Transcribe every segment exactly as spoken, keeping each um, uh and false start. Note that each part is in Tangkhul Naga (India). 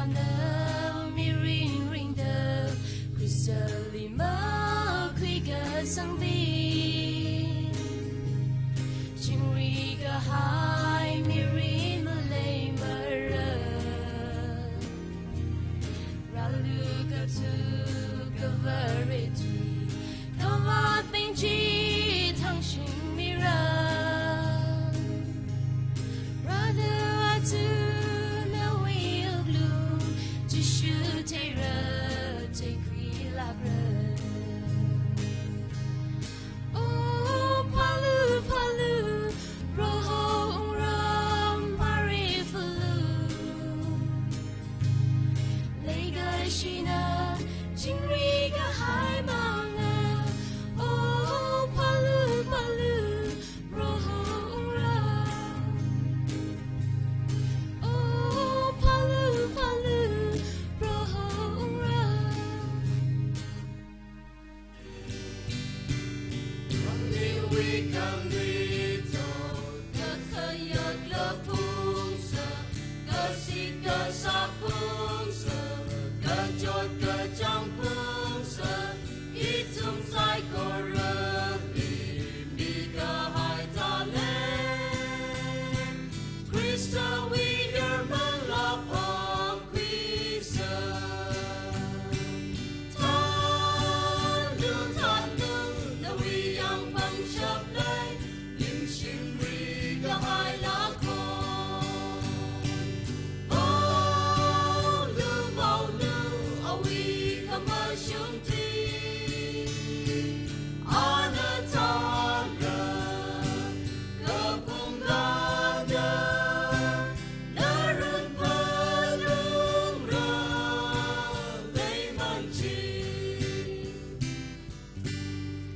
Ana mirin ringda Khristali makhuikasangbi, chingri kahai mirin maleimara. Rālu kathuka Vare tui, kavātbing chi thangshingmira. Rālu aja nawui wuklung, Jishu theira theikhuilākra. O phalu, phalu, Proho wungram pharei phalu. Leikashina chingri kahai manga. O phalu, phalu, Proho wungram. O phalu, phalu, Proho wungram.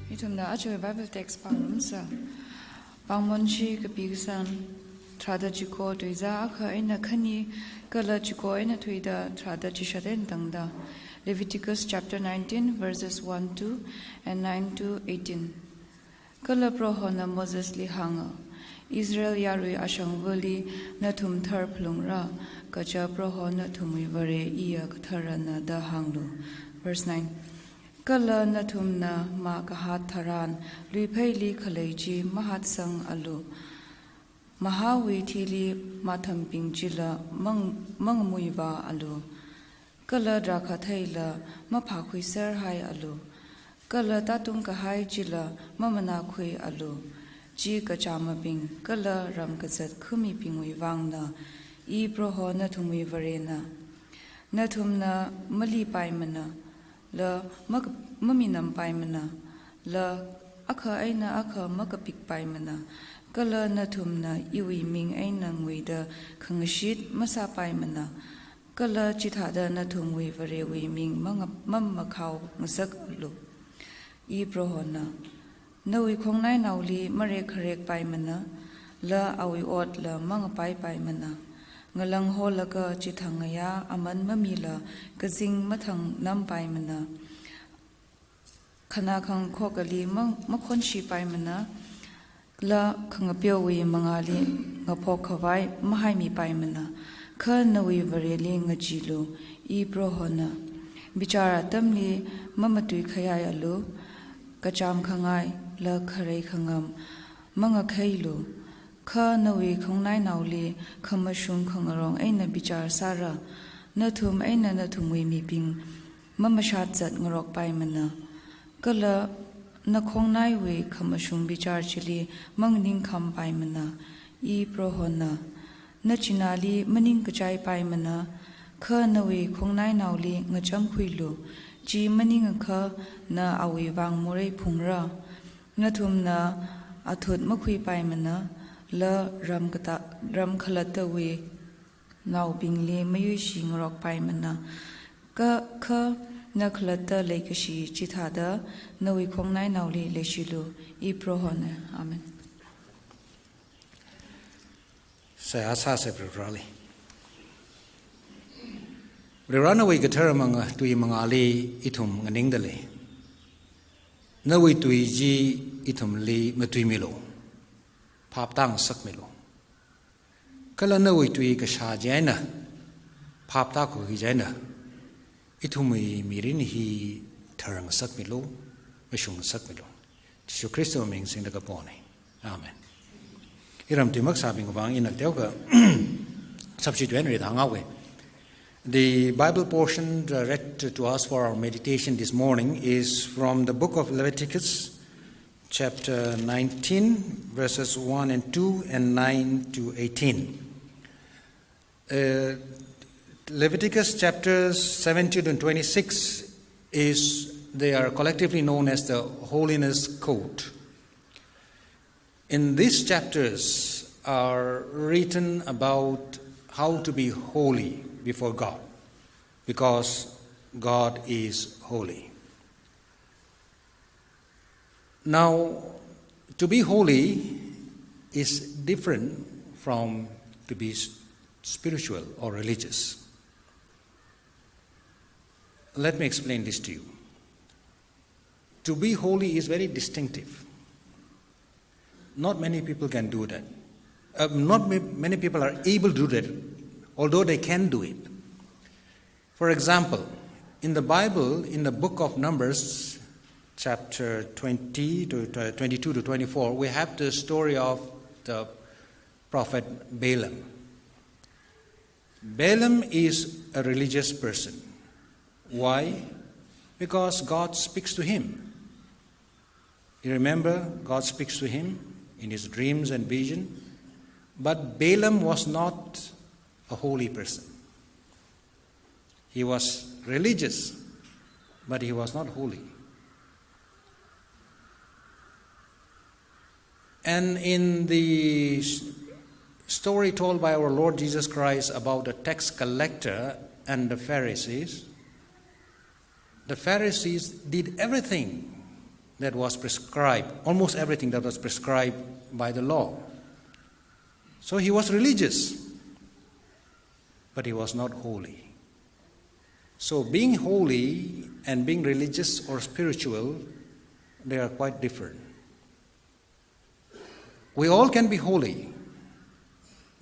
Ithumna aja Bible text pāngarumsa. Pāngmonshi kapi kasang tharāda chiko, tuizā akha eina khani, kala chiko eina thuida tharāda chishat eina tangda. Leviticus chapter nineteen, verses one, two and nine to eighteen. Kala Prohona Mosesli hānga, Israel yarui ashangvali nathum tharphalungra, kaja Proho nathumwui Vare iya katharana da hānglu. Verse nine. Kala nathumna mā kahāt tharan luipheili khalei chi mahātsangalu. Mahāwui thili mathambing chila mang-, mangamuivāalu. Kala drakhatheila maphākhuiserhaialu. Kala tātung kahai chila mamanākhuialu. Chi kachāmabing kala ram kazat khamibingwui vangna, I Proho nathumwui Varena. Nathumna malipaimana, la mak-, maminampaimana, la akha eina akha makapikpaimana, kala nathumna iwui ming eina nguida khangashit masāpaimana, kala chithāda nathumwui Varewui ming manga-, mamakhao ngasakalu. I Prohona. Nawui khongnainaoli marekkharekpaimana, la awui otla mangapaipaimana. Ngalang holaga chithang ngayā aman mamila kazing mathangnampaimana. Khanā khangkhokali ma-, makhonshipaimana, la khangapeowui mangāli ngaphok khavai mahaimipaimana. Kha nawui Vareli ngacheelu, I Prohona. Bichar atamli mamatui-khayaialu, kachām khangai la kharei khangam mangakheilu. Kha nawui khongnainaoli khamashung khangarong eina bichar sāra. Nathum eina nathumwui mibing mamashat zat ngarokpaimana. Kala nakhongnaiwui khamashung bichar chili manganingkhampaimana. I Prohona. Nachināli maningkachaipaimana, kha nawui khongnainaoli ngachamkhuilu, chi maningakha na awui vang morei phungra. Nathumna athut makhuipaimana, la ram kata-, ram khalattawui naobingli mayuishi ngarokpaimana. Kha, kha na khalatta leikashi chithāda nawui khongnainaoli leishilu, I Prohona. Amen. Seihā sāsa Varivarali. Varivara, nawui kathara manga tui mangāli ithum nganingdalei. Nawui tui chi ithumli matuimilu. Phap tāngasakmilu. Kala nawui tui kashā chieina phap tākhui chieina, ithumwui mirin hi tharngasakmilu, mashungngasakmilu. Jishu Khristawui ming singda kapona. Amen. Iram tui makasābing vang ina teokha substitute read hānga we. The Bible portion, uh, read to, to us for our meditation this morning is from the book of Leviticus, chapter nineteen, verses one and two and nine to eighteen. Uh, Leviticus chapters seventeen to twenty-six is, they are collectively known as the Holiness Code. In these chapters are written about how to be holy before God, because God is holy. Now, to be holy is different from to be s-, spiritual or religious. Let me explain this to you. To be holy is very distinctive. Not many people can do that. Uh, not ma-, many people are able to do that, although they can do it. For example, in the Bible, in the book of Numbers, chapter twenty to, uh, twenty-two to twenty-four, we have the story of the prophet Balaam. Balaam is a religious person. Why? Because God speaks to him. You remember, God speaks to him in his dreams and vision. But Balaam was not a holy person. He was religious, but he was not holy. And in the s-, story told by our Lord Jesus Christ about the tax collector and the Pharisees, the Pharisees did everything that was prescribed, almost everything that was prescribed by the law. So he was religious, but he was not holy. So being holy and being religious or spiritual, they are quite different. We all can be holy,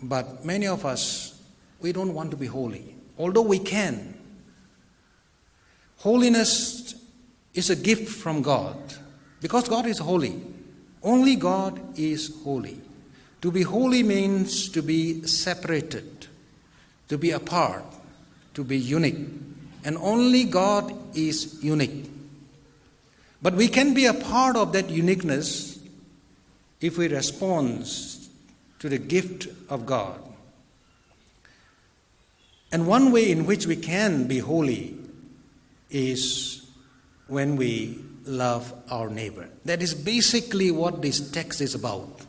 but many of us, we don't want to be holy, although we can. Holiness is a gift from God, because God is holy. Only God is holy. To be holy means to be separated, to be apart, to be unique. And only God is unique. But we can be a part of that uniqueness if we respond to the gift of God. And one way in which we can be holy is when we love our neighbor. That is basically what this text is about,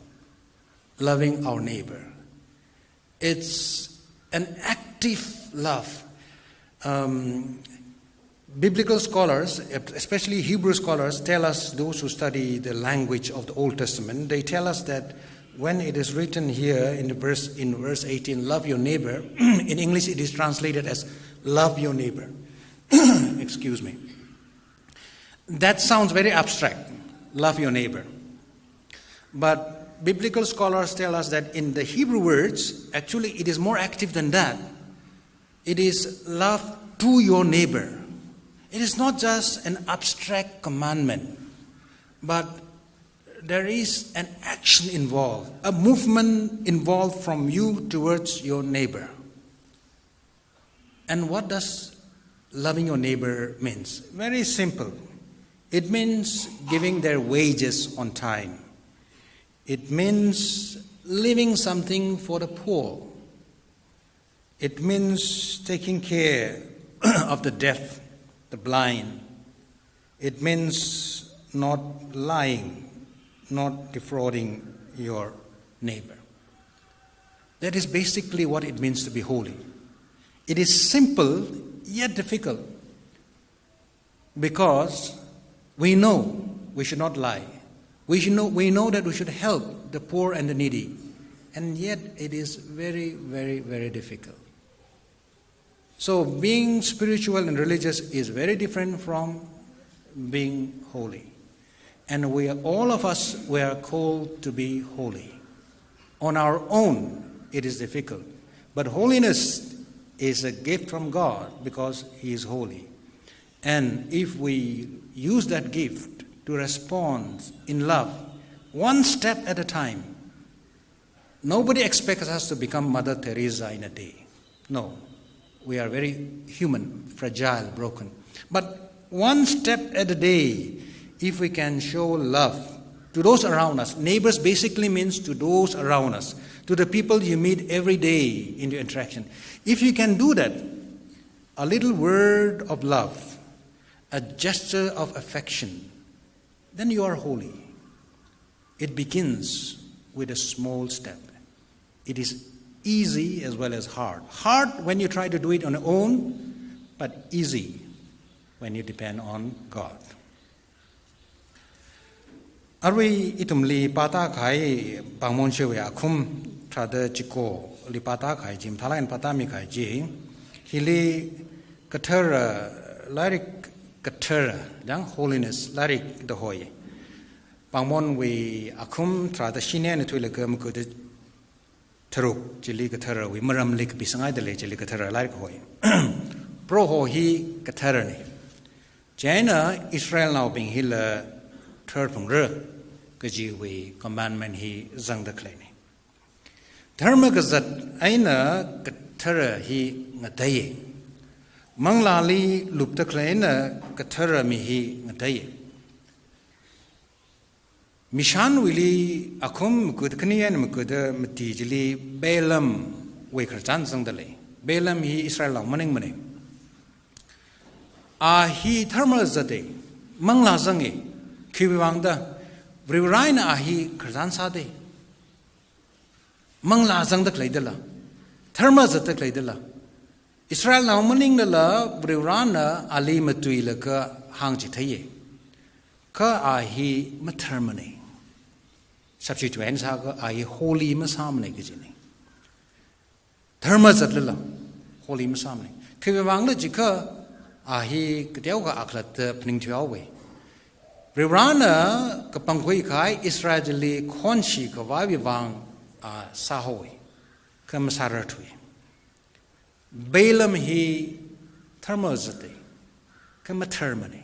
loving our neighbor. It's an active love. Um, biblical scholars, especially Hebrew scholars, tell us, those who study the language of the Old Testament, they tell us that when it is written here in the verse, in verse eighteen, "Love your neighbor," in English it is translated as "love your neighbor." Excuse me. That sounds very abstract, "Love your neighbor." But biblical scholars tell us that in the Hebrew words, actually it is more active than that. It is love to your neighbor. It is not just an abstract commandment, but there is an action involved, a movement involved from you towards your neighbor. And what does loving your neighbor means? Very simple. It means giving their wages on time. It means leaving something for the poor. It means taking care of the deaf, the blind. It means not lying, not defrauding your neighbor. That is basically what it means to be holy. It is simple yet difficult, because we know we should not lie. We should know, we know that we should help the poor and the needy. And yet it is very, very, very difficult. So being spiritual and religious is very different from being holy. And we are, all of us, we are called to be holy. On our own, it is difficult. But holiness is a gift from God because He is holy. And if we use that gift to respond in love, one step at a time, nobody expects us to become Mother Teresa in a day. No, we are very human, fragile, broken. But one step at a day, if we can show love to those around us, neighbors basically means to those around us, to the people you meet every day in your interaction. If you can do that, a little word of love, a gesture of affection, then you are holy. It begins with a small step. It is easy as well as hard. Hard when you try to do it on your own, but easy when you depend on God. Arui ithumli pātākahai Pāngmon Shiwui akhum tharāda chikoli pātākahai chi, mathālāk eina pātāmikahai chi, hili kathara, lairik kathara, jang holiness lairik da hoi. Pāngmonwui akhum tharāda shini eina thuilaga maga da tharuk chili katharawui maramli kapisanghaida lei, chili kathara lairik hoi. Proho hi katharana. Chieina Israelnaobing hila tharphungra kajiwui commandment hi zangda khaleina. Dharma kazat eina kathara hi ngateiya. Manglāli lupda khaleina kathara mi hi ngateiya. Mishanwuili akhum maga da khani eina maga da mati chili Balaamwui khararchan zangda lei. Balaam hi Israelnao maningmana. A hi dharma zata, manglā zanga, khiwuivang da, Varivarana a hi khararchan sāda, manglā zangda khaleidala, dharma zatda khaleidala, Israelnao maninglala Varivarana ali matuilaga hāngchitheiya. Kha a hi madharmana. Substitute eina sākha a hi holy masāmana kajina. Dharma zatlala holy masāmana. Khiwuivangla jiakha a hi kateokha akhalatta phaning thuihaowa. Varivarana kapangkhui kahai Israelli khonshi khavaiwui vang a sāhaowa. Kha masārarthuwa. Balaam hi dharma zata, kha madharmana.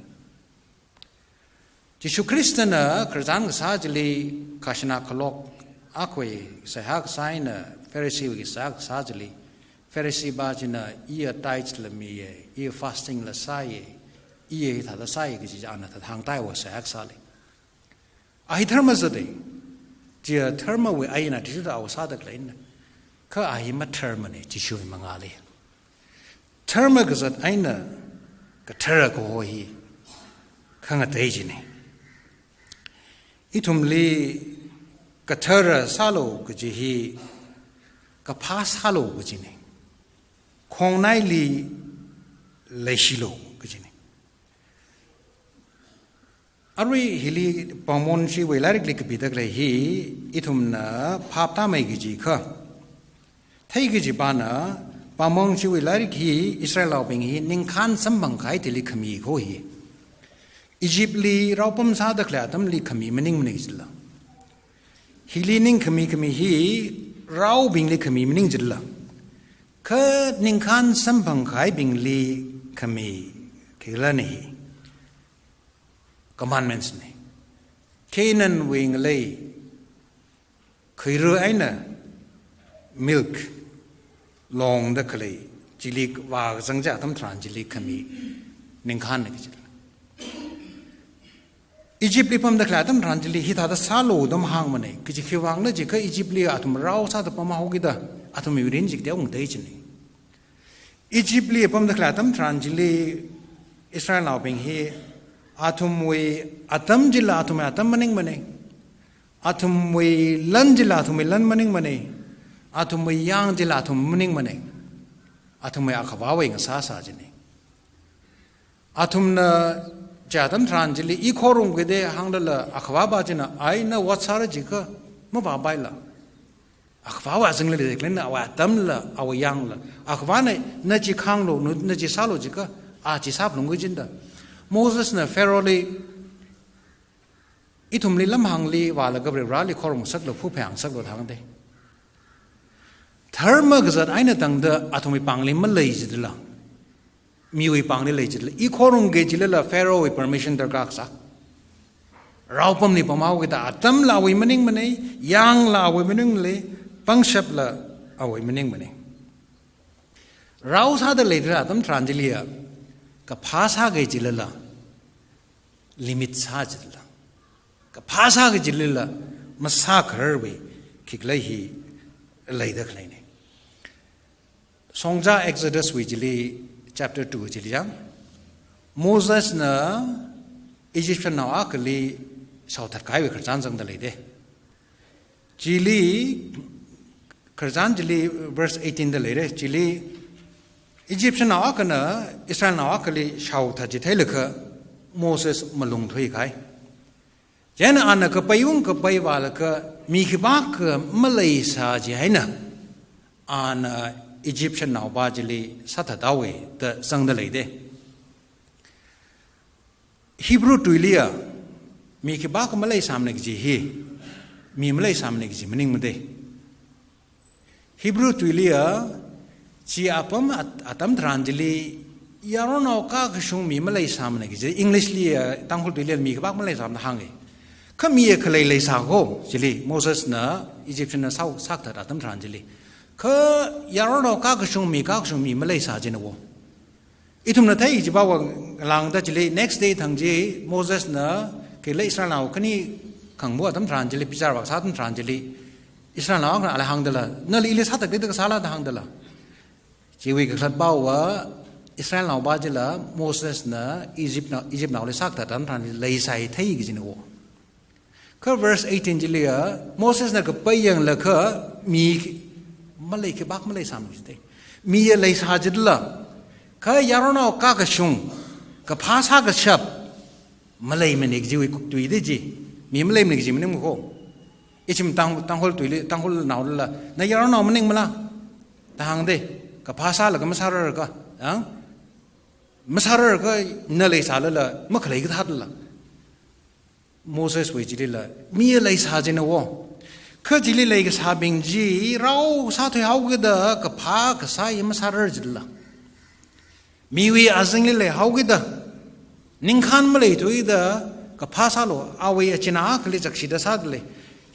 Jishu Khristana khararchan kasā chili khajana khalok akhawui seihā kasā eina Phariseewui seihā kasā chili, Pharisee pā china iya tithe la miya, iya fasting la sāya, iya hithāda sāya kaji ana thāda hāngtaihaowa seihā kasāli. A hi dharma zata, chiya dharmawui ain athishurda a sāda khaleina. Kha a hi madharmana Jishuwui mangāli. Dharma kazat eina kathara kaho hi khangatei china. Ithumli kathara sālu kaji hi kaphā sālu kajina. Khongnaili leishilu kajina. Arui hili Pāngmon Shiwui lairikli kapida khalei hi ithumna phap tāmei kaji kha. Thei kaji pāna Pāngmon Shiwui lairik hi Israelnaobing hi ningkhān samphang kahai thili khami kaho hi. Egyptli rao pamsāda khalei atamli khami maningmana kajila. Hili ningkhami khami hi raobingli khami maning kajila. Kha ningkhān samphang kahaibingli khami khikhala na hi. Commandments na. Canaanwui ngalei khuira eina milk longda khalei chili vākazang chi atam tharan chili khami ningkhānna kajila. Egyptli pamda khalei atam tharan chili hithāda sālu da mahāngmana. Kaji khiwuivangna jiakha Egyptli athum rao sāda pamhaokida athumwui mirin chi kateo ngatei china. Egyptli pamda khalei atam tharan chili Israelnaobing hi athumwui atam chila athumwui atam maningmana. Athumwui lan chila athumwui lan maningmana. Athumwui yang chila athum maningmana. Athumwui akhavāwui ngasāsā china. Athumna chi atam tharan chili i khorumkida hānglala akhavā pā china ai na ot sāra jiakha mavāpaila. Akhavāwui azingla leikhalei na, awui atamla, awui yangla. Akhavāna na chi khānglu, nu-, na chi sālu jiakha, a chi sāphalungra kajina da. Mosesna Pharaohli, ithumli lamhāngli vālaga Varivarali khorumngasaklu, phu phāngasaklu da hāngda. Dharma kazat eina tangda athumwui pāngli malei jidala, miwui pāngli lei jidala, i khorumki jilala Pharaohwui permission darkar kasā. Rao pamli pamhaoki da, atamla awui maningmanei, yangla awui maninglei, pangshapla awui maningmanei. Rao sāda leida atam tharan chiliya, kaphā sāki jilala, limit sā jilala, kaphā sāki jilala, masākhararwui khikhalei hi leida khaleina. Shongzā Exodus wui chili, chapter two chili jang, Mosesna Egyptian nao akhali shaothat kahaiwui khararchan zangda leida. Chili, khararchan chili verse eighteen da leira, chili Egyptian nao akhana Israel nao akhali shaothat chi theilaga Moses malung thuikahai. Chieina ana kapaiung kapai vālaga mi khipākha maleisā chieina, ana Egyptian naopā chili sāthathaowa da zangda leida. Hebrew tuiliya, mi khipākha maleisāmana kaji hi, mi maleisāmana kaji maningmana da. Hebrew tuiliya, chi apam at-, atam tharan chili, yaronao kakashung mi maleisāmana kaji, English liya, Tangkhul tuiliya, mi khipākha maleisāmana hānga. Kha miya khalei leisā ko, chili, Mosesna, Egyptianna shao, shaothat atam tharan chili. Kha yaronao kakashung mi, kakashung mi maleisā china wo. Ithumna thei chiva vālāngda chili next day thang chi Mosesna khikhalei Israelnao khani khangmo atam tharan chili bichar vākasā atam tharan chili Israelnao akhana ali hāngdala, nali ili sāthatki da kasāla da hāngdala. Chiwui kakhalatpava Israelnaopā chila Mosesna Egyptnao, Egyptnaoli shaothat atam tharan chili leisāi theiki kajina wo. Kha verse eighteen chiliya, Mosesna kapai yanglaga mi malei khipākha maleisāmana jida. Miya leisā jidala, kha yaronao kakashung, kaphā sākashap, maleimana kajiwui kuktui da chi. Mi maleimana kaji maningmana ko. Ichim Tang-, Tangkhul tuili, Tangkhulnaolila, na yaronao maningmala da hāngda, kaphā sālaga masārarka, ang? Masārarka, na leisālala, makhalei kathālala. Moseswui chilila, miya leisā china wo. Kha chili leikasābing chi, rao sāthuihaoki da, kaphā kasā hi masārar jilala. Miwui azingli leihaoki da, ningkhān maleithuki da, kaphā sālu, awui achina akhali chakshida sādalei.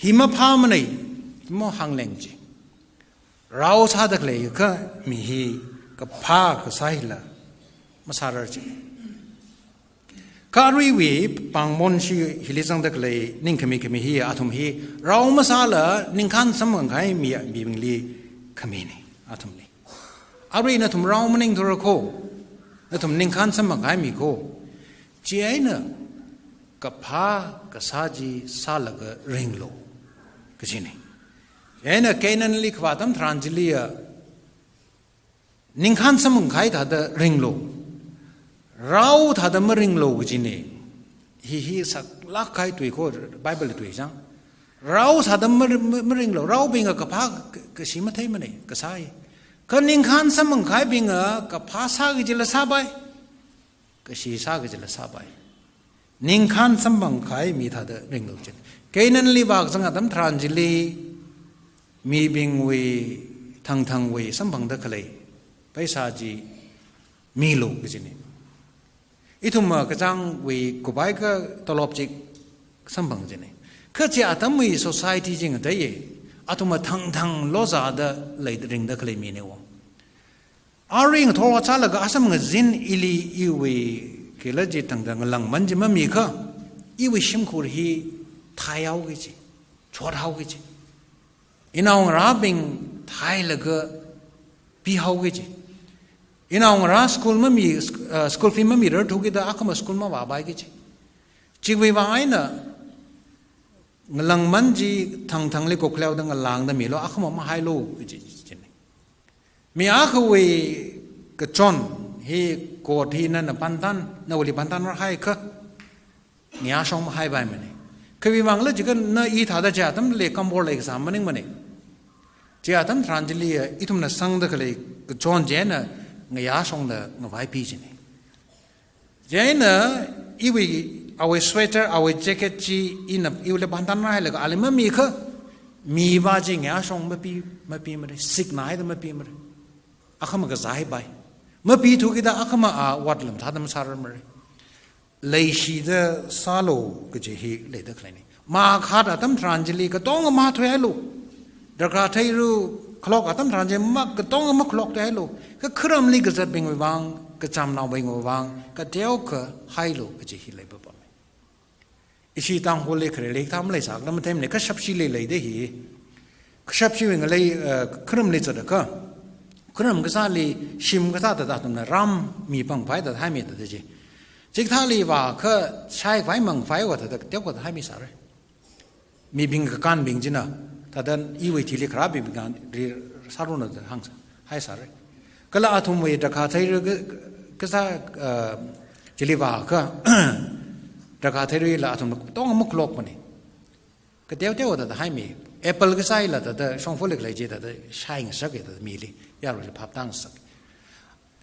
Hi maphāmanei, mo hāngleng chi. Rao sāda khalei kha mi hi kaphā kasā hila masārar chi. Kha aruiwui pāngmon chi hili zangda khalei ningkhami khami hi athum hi rao masāla ningkhān samphang kahai mi, mibingli khamina, athumli. Arui nathum rao maningthura ko, nathum ningkhān samphang kahai mi ko. Chieina kaphā kasā chi sālaga ringlu kajina. Chieina Canaanli kavā atam tharan chiliya, ningkhān samphang kahai thāda ringlu. Rao thāda maringlu kajina. Hi hi saklāk kahai tui ko, Bible tui chang. Rao thāda ma-, ma-, maringlu. Raobingva kaphā ka-, kashi matheimana, kasā hi. Kha ningkhān samphang kahaibingva kaphā sāki jila sāpai, kashi sāki jila sāpai. Ningkhān samphang kahai mi thāda ringlu jin. Canaanli vākazang atam tharan chili mibingwui thangthangwui samphangda khalei paisa chi milu kajina. Ithumva kachāngwui kupai kha tolop chi samphang jina. Kha chi atamwui society chi ngateiya. Athumva thangthang lozāda lei ringda khalei mina wo. Arui ngathor vāzālaga asam ngazin ili iwui khila chi thangthang ngalāngman chi mamikha, iwui shimkhur hi thaihaoki chi, chothaoki chi. Inaongarābing thailaga pihaoki chi. Inaongarā school mami, uh, school fee mamirarthuki da akhama school mavāpaiki chi. Chiwui vang eina ngalāngman chi thangthangli khuilaoda ngalāngda milu, akhama mahailu kaji china. Mi akhawui kachon hi God hi nana phantan, nawuili phantan rāhaiakha, ngayā shong mahaipaimana. Khiwui vangla jiakha na i thāda chi atamli kambor leikasā maningmana. Chi atam tharan chili ithumna sangda khalei kachon china ngayā shongda ngavaipi jina. Chieina iwui, awui sweater, awui jacket chi ina iwuili phantan rāhailaga ali mamikha, Miva chi ngayā shong mapi, mapimara, sikna haida mapimara. Akhama kazā hi pai. Mapithu kida akhama a ot lam thāda masārar mara. Leishida sālu kaji hi leida khaleina. Mā khāda atam tharan chili katonga mathoi hailu. Drakhā theiru khalok atam tharan chi mā katonga makhalok thei hailu. Kha kharamli kazatbingwui vang, kachamnaobingwui vang, kateokha hailu kaji hi leipapam. Ishi Tangkhulli khare leiktham leisā kala matheimana, kha shapshili leida hi. Kha shapshiwui ngalei, eh, kharamli zatakha, kharam kasāli shim kasā thāda athumna ram mi pangpai thāda haimi thāda chi. Chikathāli vākha shaipai mangpaiwa thāda teokha thāda haimi sāra. Mibing kakānbing china, thāda iwui thili kharābing bing kan ri sāranu thāda hāng sā, hai sāra. Kala athumwui drakhā theiru ka, kasā, eh, chili vākha, drakhā theiruila athumna katonga makhalokmana. Kateoteowa thāda haimi, apple kasāla thāda shongfali khalei chi thāda shaingasaka thāda mili, yaruili phaptāngasaka.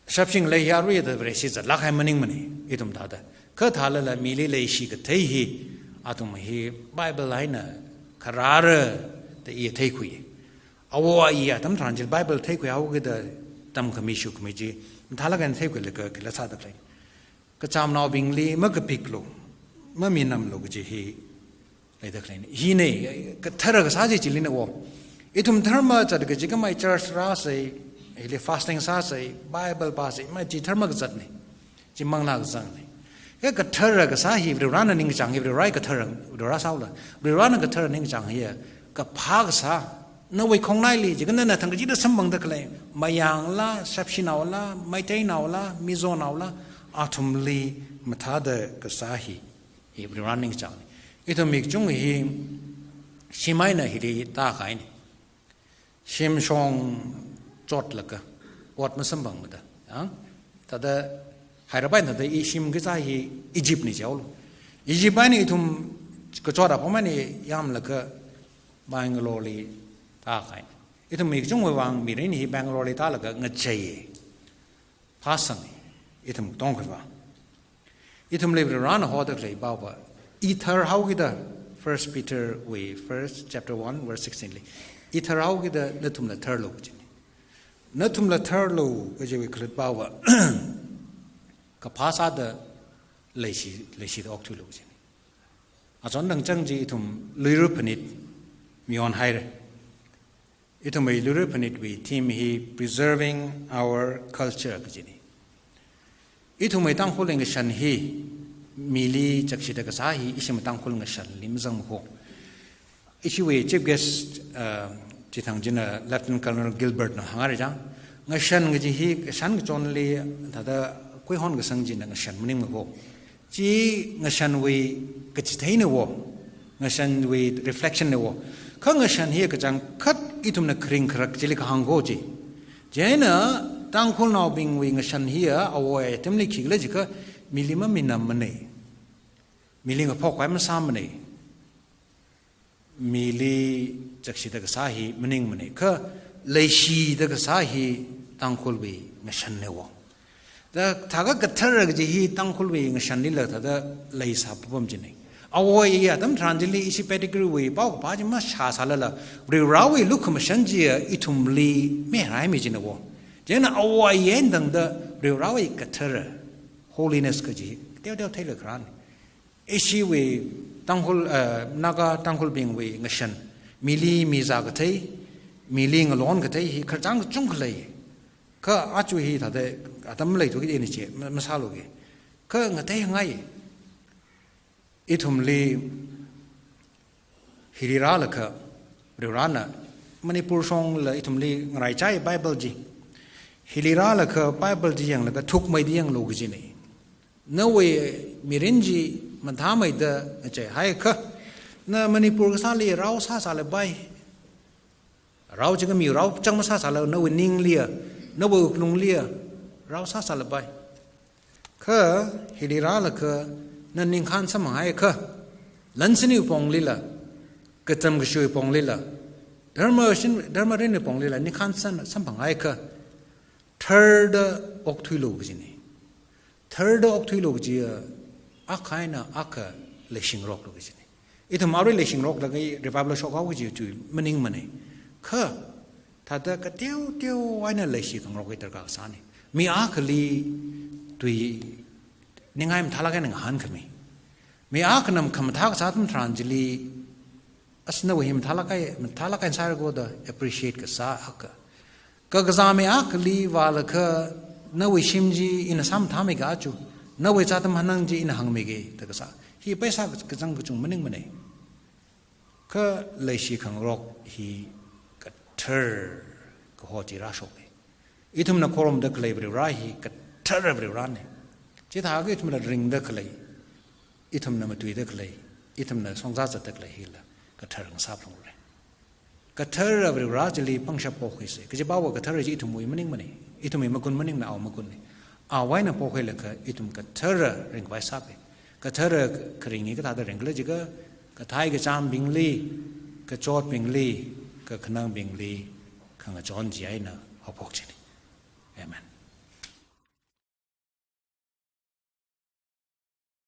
Shapshi ngalei yaruida Vareshi zatlāk hai maningmana, ithum thāda. Kha thālala mili leishi kathei hi, athum hi Bible eina kharāra da i theikhui. Awo ayi atam tharan chili Bible theikhui haokida tamkhami shukhami chi, mathālāk eina theikhuilaga kala sāda khalei. Kachamnaobingli makapiklu, maminamlu kaji hi leida khaleina. Hina, kathara kasā chi chilina wo. Ithum dharma zat kaji khamei church rāsai, hili fasting sāsai, Bible pāsai, mai chi dharma kazatna. Chi manglā kazangna. Kha kathara kasā hi Varivarana ningkachāng hi, Varivarawui kathara, Varivara sāhaola. Varivarana kathara ningkachāng hiya, kaphā kasā, nawui khongnaili, chikha nana thang kachida samphangda khalei, mayangla, shapshinaola, Meiteinaola, Mizonaola, athumli mathāda kasā hi, hi Varivara ningkachāngna. Ithum mi kachung hi, shim eina hili tākahaina. Shim shong chotlaga, ot masamphangmada. Ya? Thāda, hairapai thāda i shim kasā hi Egyptna jihaolu. Egypt eina ithum kachot apam eina yāmlaga Bangaloreli tākahaina. Ithum mi kachungwui vang mirin hi Bangaloreli tālaga ngacheiya. Phāsanga, ithum katongawui vang. Ithumli Varivarana hoda khalei pava, i thar haokida, First Peter wui first chapter one verse sixteen li. I thar haokida nathumla tharlu kajina. Nathumla tharlu kajiwui khalat pava, kaphā sāda leishi, leishida okthuilu kajina. Achon dangchang chi ithum luira phanit mion haira. Ithumwui luira phanitwui theme hi Preserving Our Culture kajina. Ithumwui Tangkhulwui ngashan hi, mili chakshida kasā hi, ishim Tangkhul ngashanli mazangmako. Ishiwui chief guest, uh, chithang china Lieutenant Colonel Gilbert na hāngra chang, ngashan kaji hi kashan kachonli thāda kuihon kasang china ngashan maningmako. Chi ngashanwui kachitheina wo, ngashanwui reflection na wo. Kha ngashan hi kachangkhat ithumna kharing kharak chili kahāngko chi. Chieina Tangkhulnaobingwui ngashan hiya awo ayi atamli khikhala jiakha mili maminammana. Mili ngaphok khavai masāmana. Mili chakshida kasā hi maningmana. Kha leishida kasā hi Tangkhulwui ngashanna wo. Da thākha kathara kaji hi Tangkhulwui ngashanlila thāda leisā papam china. Awo ayi atam tharan chili ishi pedigree wui pao kapā chi mashāsālala, Varivarawui lukhamashan chiya ithumli miraimi china wo. Chieina awo ayi eina tangda Varivarawui kathara, holiness kaji, teoteo theila kharāna. Ishiwui Tangkhul, eh, Naga Tangkhulbingwui ngashan, mili mizā kathei, mili ngalon kathei hi khararchān kachungkha lei. Kha aja hi thāda atam leithuki ina chi, ma-, masāluki. Kha ngateihai. Ithumli hili rālaga, Varivarana, Manipur shongla ithumli ngaraichai Bible chi. Hili rālaga Bible chi yanglaga thukmeida yanglu kajina. Nawui mirin chi mathāmeida ngacheihaiakha, na Manipur kasāli rao sāsāla pai. Rao chi khami rao chang masāsāla nawui ningliya, nawui wuklungliya, rao sāsāla pai. Kha hili rālaga na ningkhān samphang haiakha, lan shiniwui ponglila, katam kashiwui ponglila, dharma shin, dharma rinwui ponglila, ningkhān san, samphang haiakha, tharda okthuilu kajina. Tharda okthuilu kajiya, akha eina akha leishingaroklu kajina. Ithum arui leishingarok laga revival shokhaoki kaji tui maningmana. Kha, thāda kateo teo eina leishi khangarok hi darkar sāna. Mi akhali tui ningai mathālāk eina ngahānkhami. Mi akhana khamathā kasā atam tharan chili, as nawui hi mathālāk eina, mathālāk eina sāra ko da appreciate kasā akha. Kakazā mi akhali vālaga nawui shim chi ina sāmathāmi kachu, nawui zat atam hanang chi ina hāngmiki da kasā. Hi pheisā kachang kachung maningmana. Kha leishi khangarok hi kathar kaho chi rāshoka. Ithumna khorumda khalei Varivarā hi kathara Varivarāna. Chithākha ithumla ringda khalei, ithumna matuida khalei, ithumna shongza zatda khalei hila kathar ngasāphalungra. Kathara Varivarā chili pangshap pokhuisa. Kajiva kathara chi ithumwui maningmana. Ithumwui magun maningmana, awui magunna. Awui eina pokhuilaga ithum kathara ringkhavai sāka. Kathara kharing hi kathāda ringkhala jiakha, kathai kachāmbingli, kachotbingli, kakhanangbingli khangachon chi eina haophok china. Amen.